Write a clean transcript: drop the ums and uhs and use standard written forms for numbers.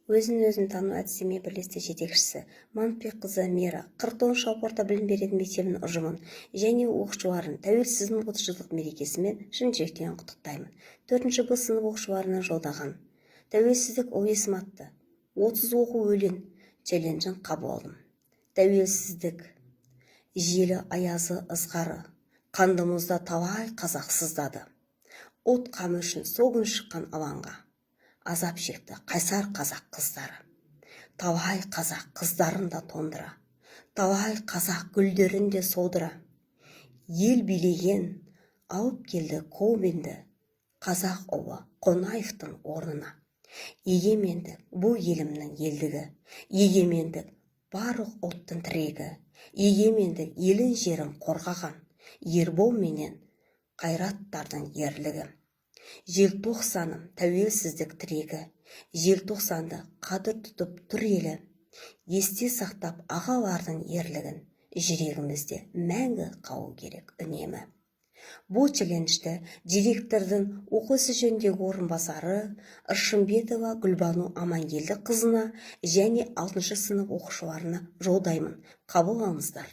Өзін-өзі тану әдістеме бірлестігі жетекшісі Манпекқызы Мира 49 жалпы орта білім беретін мектебінің ұжымын және оқушыларын Тәуелсіздігінің 30 жылдық мерекесімен шын жүректен құттықтаймын. 4 Б сынып оқушыларына жолдаған «Тәуелсіздік ұлы есім» атты 30 оқу өлең челленджін қабыл алдым. Тәуелсіздік желі, аязы, ызғары, қанды мұзда талай қазақ сыздады. Ұлт қамы үшін сол күні шыққан алаңға азап шекті қайсар қазақ қыздары. Талай қазақ қыздарын да тоңдыра, талай қазақ гүлдерін де солдыра, ел билеген алып келді Кобенді қазақ ұлы Қонаевтың орнына. Егемендік — бұл елімнің елдігі, егемендік — барлық ұлттың тірегі, егемендік — елін, жерін қорғаған Ербол менен Қайраттардың ерлігі. Желтоқсаным — тәуелсіздік тірегі, желтоқсанды қадір тұтып тұр елі. Есте сақтап ағалардың ерлігін, жүрегімізде мәңгі қалу керек үнемі. Бұл челленджді директордың оқу ісі жөніндегі орынбасары Ыршымбетова Гүлбану Амангелді қызына және алтыншы сынып оқушыларына жолдаймын. Қабыл алыңыздар.